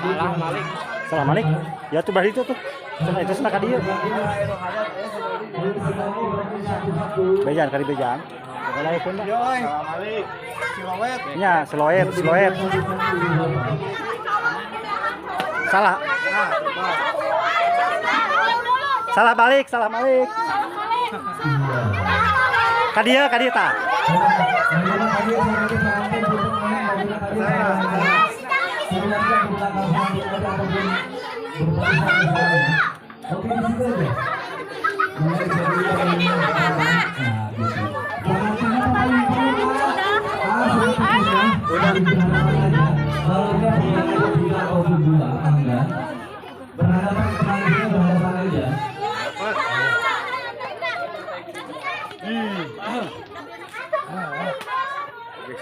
Salah malik. Salah malik. Ya tuh berarti itu tuh. Cenah itu cenah ka dieu. Bejan kali bejan. Assalamualaikum. Salah malik. Siloet. Nya siloet, siloet. Salah. Salah balik, salah balik. Ka dieu tah.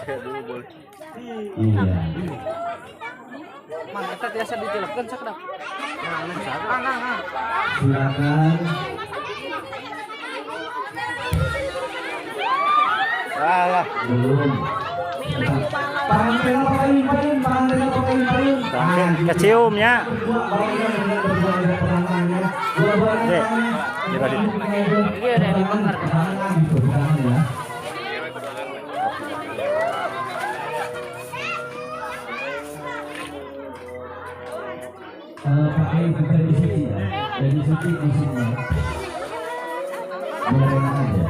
Dulu boleh. Iya. Mang eta tiasa ditilepkeun sakedap. Nah, Silakan. Salah. Belum. Keciumnya. Dek, di Iya, ada dibongkar. Pakai dari suci ya, dari suci musiknya. Biar enak aja.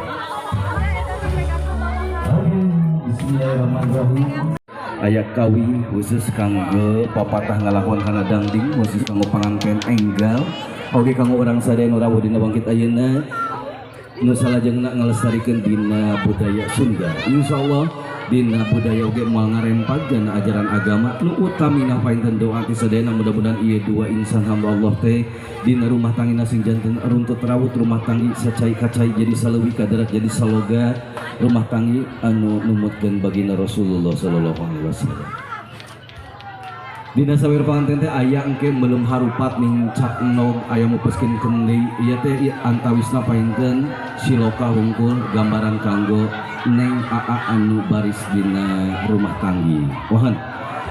Oke, bismillahirrahmanirrahim. Aya kawi khusus kanggo papatah ngalakuan kana dangding khusus kanggo panganten enggal oge kanggo urang sadaya nu rawuh dina bangkit ayeuna nu salajengna ngalestarikeun dina budaya Sunda. Insyaallah dina budaya oge moal ngarempag dina ajaran agama nu utamina painten doa ti sadayana mudah-mudahan ieu dua insan hamba Allah teh dina rumah tangina sing janten runtut rawut rumah tanggi sacai kacai jadi saleuwi kadarat jadi saloga rumah tanggi anu numutkeun baginda Rasulullah sallallahu alaihi wasallam. Dina sawir panganten teh aya engke melem harupat nincak nog aya mupeskeun kendi ieu teh antawisna painten siloka hungkul gambaran kanggo neng aa anu baris dina rumah tanggi. Mohon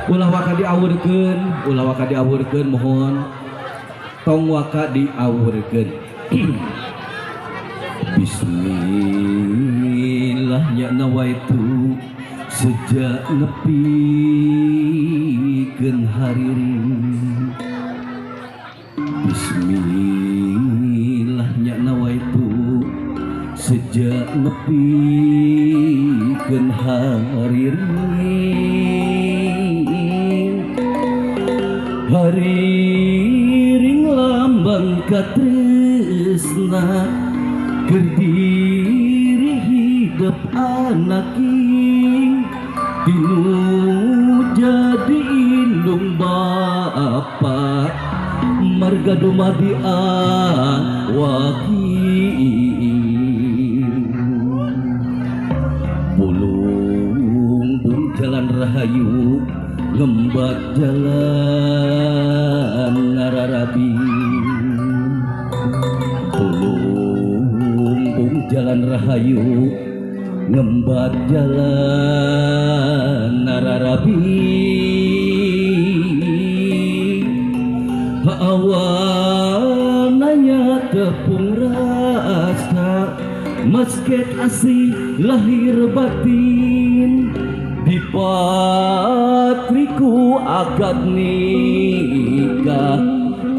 ulah waka diawurkeun, ulah waka diawurkeun, mohon tong waka diawurkeun. Bismillah nya nawaitu sejak nepikeun hariring. Bismillah nya nawaitu sejak nepikeun hariring. Hariring lambang katresna keur diri hidup anaking tinu jadi indung bapa marga dumadi awaki bulung bung jalan rahayu ngembat jalan ngararabi bulung bung jalan rahayu ngembat jalan nararabi awal nanya tepung rasa masket asih lahir batin di patriku akad nikah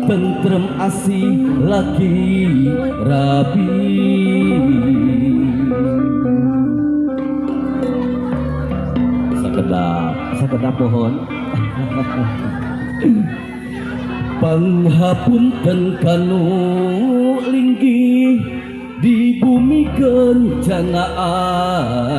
tentrem asih laki rabi. Sakedap, sakedap pohon. Panghapunten kanu linggih di bumi kencana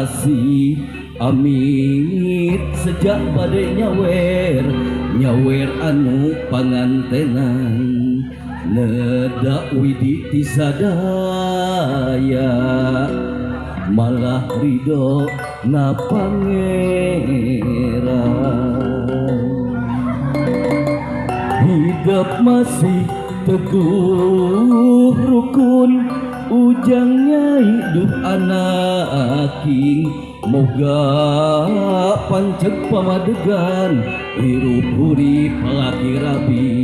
asih amit sejak bade nyawer nyawer anu pangantenan nedak widi ti sadaya malah ridho na pangeran. Hidup masih teguh rukun Ujang nyai duh anak aking, moga panceg pamadegan, hirup hurip laki rabi,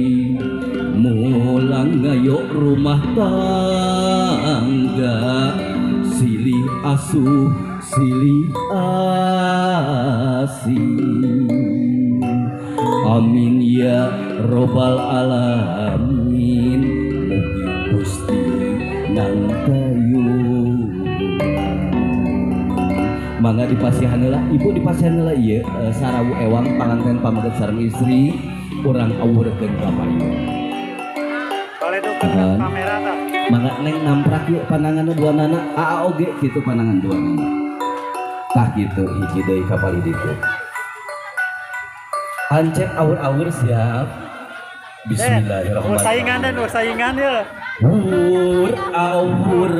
mulang ngayok rumah tangga, silih asuh silih asih. Amin ya robbal alamin. Mugi Gusti nangtayuhan. Mangga dipasihan heula, ibu dipasihan heula ieu sarawu ewang panganten pameget sareng istri urang awurkeun ka payun. Baledokeun kamera tah. Mangga neng namprak yuk panangan dua nana, aa oge kitu panangan dua nana. Tah kitu hiji deui ka palih ditu. Ancep awur-awur siap. Bismillahirrahmanirrahim. Saingan dan saingan ya. Awur awur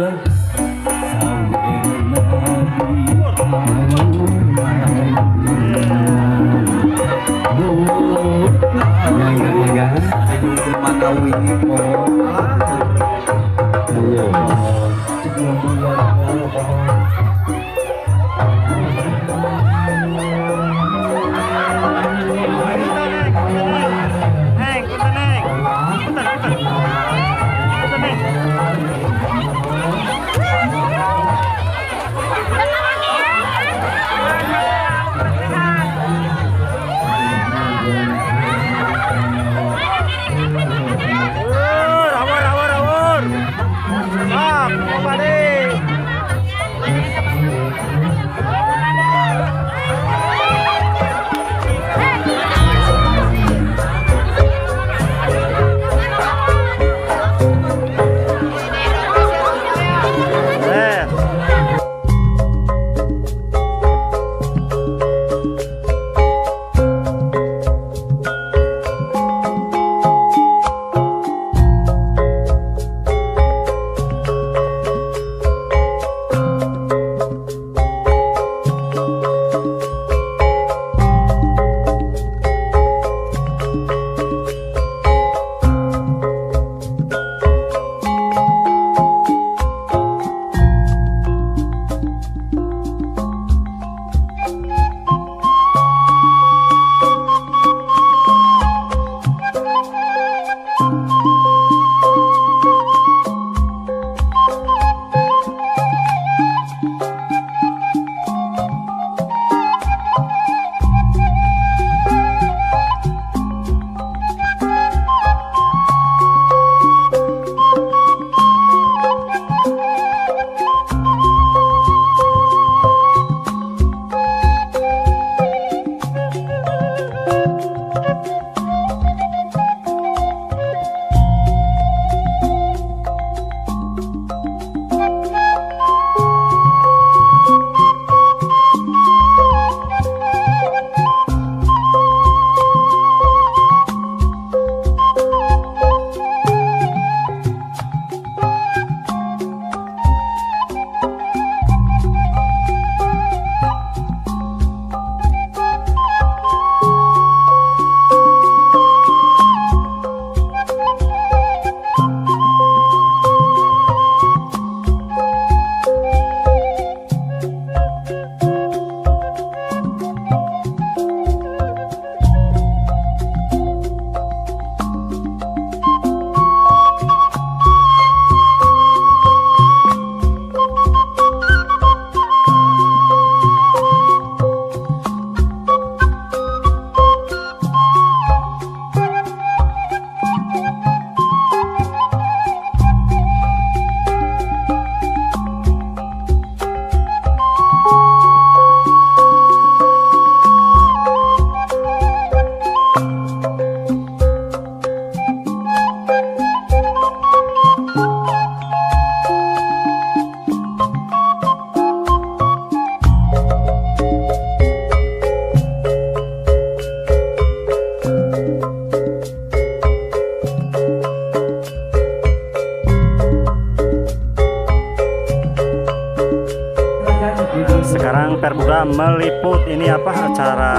Sekarang Perbuda meliput ini apa acara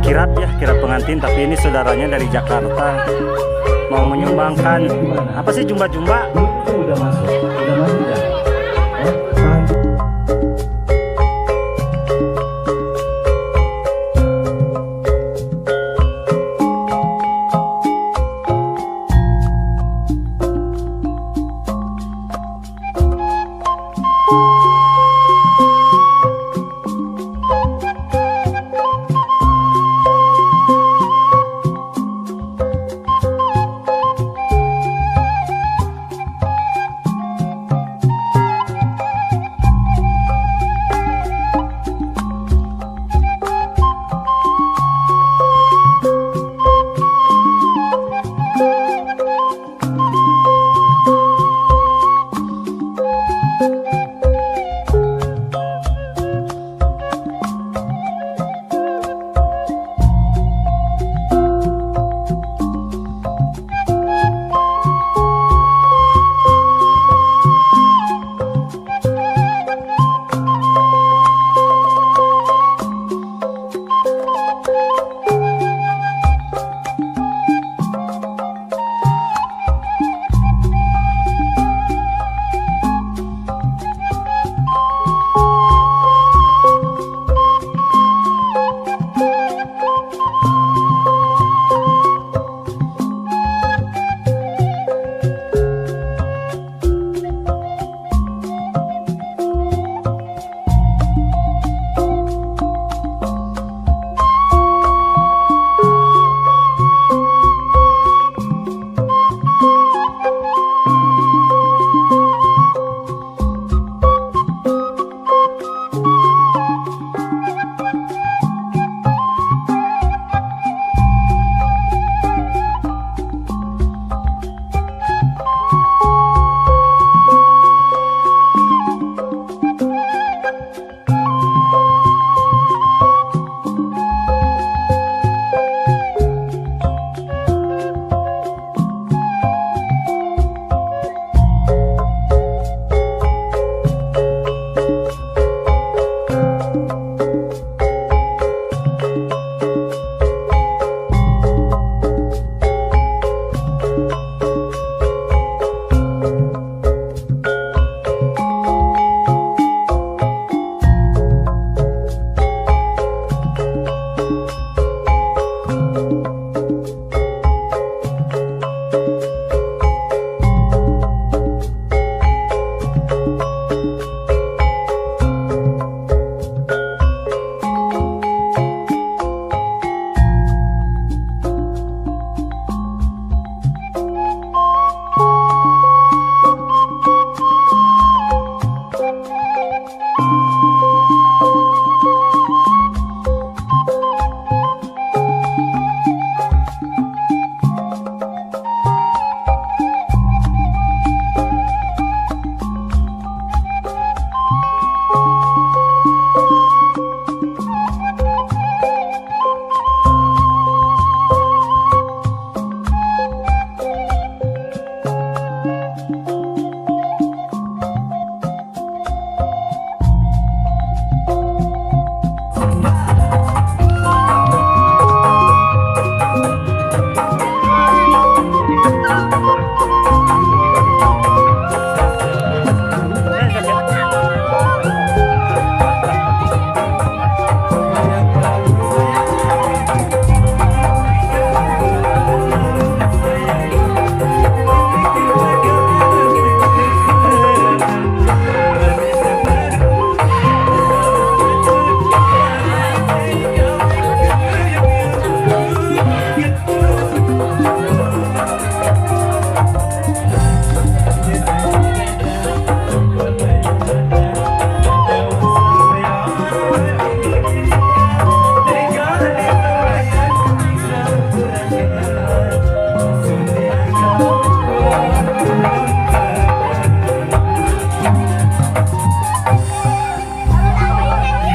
kirap ya, kirap pengantin, tapi ini saudaranya dari Jakarta Mau menyumbangkan apa sih jumba-jumba? Udah masuk, udah masuk ya.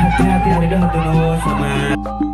Hati-hati, sama.